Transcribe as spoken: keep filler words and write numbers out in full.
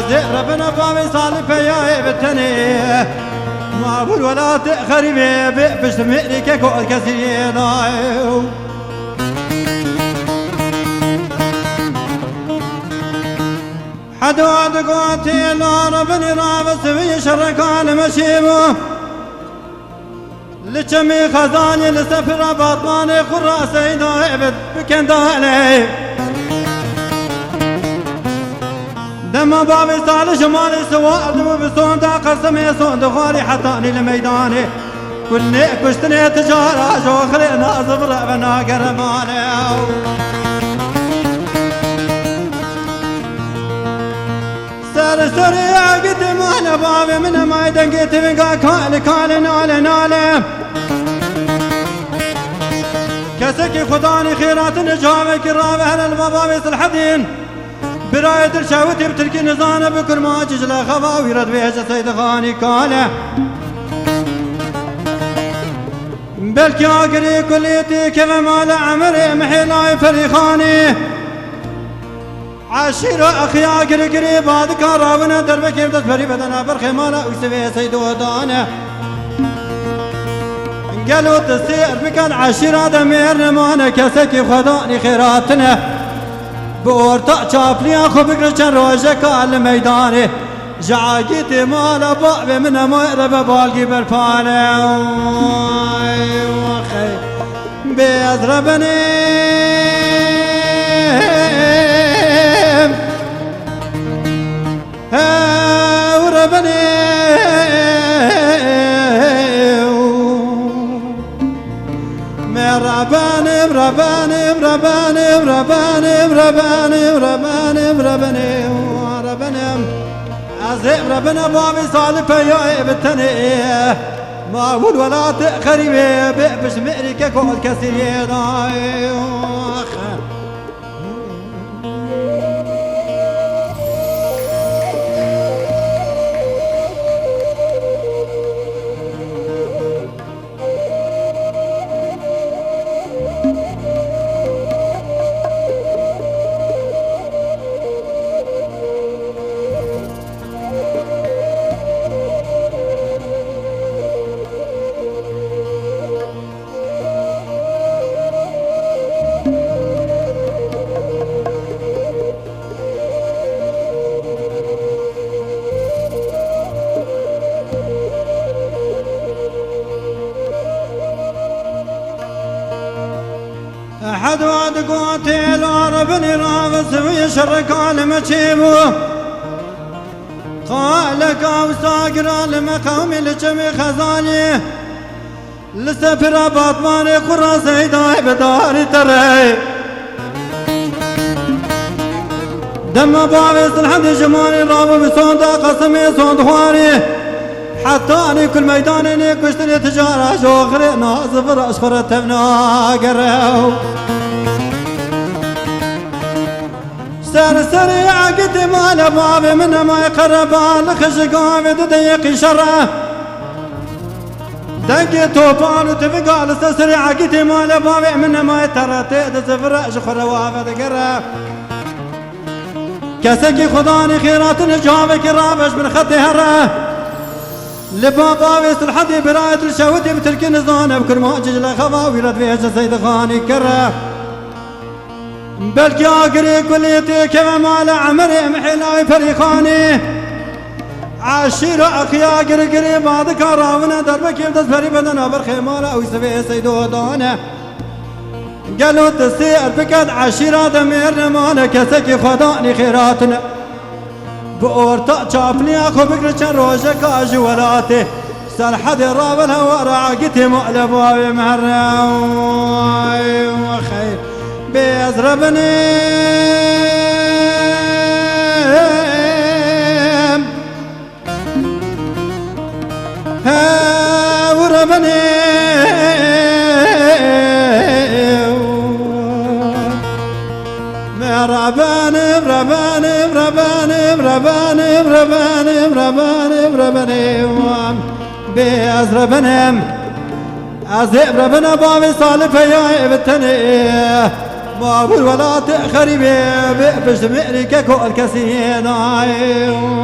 Zê rebine bavê salî peyayê bi tenê. Ma bûr welatê xerîbê bê pişt mêrî keko kesî nayê. Heda digotê la rebinî ravistî şerekan meşî bû. Li çemê Xezanê li sefira Batmanê xwe raseyda evet bikin dalê. Dema bavê salî ji malê siwar dibû bi sonda qesemê sond xwarî hetanî li meydanê. Kulnê kuştinê ticara ji oxirê naziv re ve nagere malê. Ser serê agitê mane bavê min e may dengê tivinga kale kale nale nale. Kesekî xudanî xêratin cavekî rave hele li bavê Silhedîn. Birayê dil şewitî bi tirkî nizane bi kurmancî ji lexeva wî re dibêje Seydixanî kale. Belkî agirî kulî tê keve male emirê mihêlayê Ferîxanî. Eşîra exya girgirî badika rawine derbekê bi dest berî bedena berxê mala Ûsivê Seydo dane. Gelo tu sêr bikin eşîra de mêr nemane kesekî xwedanî xêratine. Bi orta çapliya xwe bigre çend rojeka li meydanê. Ji agîtê mala bavê min e may re be balgî berpale. Bê ez rebenim. Hew rebenim. Me rebenim, rebenim, rebenim, rebenim, rebenim, rebenim, rebenim, rebenim. Ez ê rebine bavê salî peyayê bi tenê. Ma hûn welatê xerîbê bê pişt mêrî keko kesî nayê. Ehedwa digotê la rebinî ravistî şereka li me çêbû. Qaleka wisa gira li me qewmî li çemê Xezalî. Li sefira Batmanê xwe re Seydayê bi darî terey. Dema bavê Silhedî ji malê rabû bi sonda qesimê sond xwarî. Hetanî ku li meydanê nêkuştinê ticara ji oxirê naziv re ji xwe re tevna gerew. Ser serê agitê male bavê min e may qereba li xijigavê di deyeqî şere. Dengê topan û tiviga li ser serê agitê male bavê min e may teretê di zivire ji xwe re wave digere. Kesekî xudanî xêratin cavekî rabeş bin xetê here. Li ba bavê Silhedî birayê dil şewitî bi tirkî nizane bi kurmancî ji lexeva wî re divêje Seydixanî kere. Belkî agirê kulê tê keve male emirê mihêlayê Perîxanê. Eşîra exiya girgirê badika rawine derbekê bi dest berî bedena berxê mala ew sivê Seydo dane. Gelo tu sêr biket eşîra de mêr nemane kesekî xwedanî xêratine. Bi orta çapliya xwe bigre çend rojeka ji welatê. Serhedê ravel hewa ragitê male bavê me here. Xeyr bê ez rebinim. Hew rebenim. Me rebenim, rebenim, rebenim. Bê ez rebenim. Ez ê rebine bavê salî peyayê bi tenê. Babur welatê xerîbê bê pişt mêrî keko kesî nayê.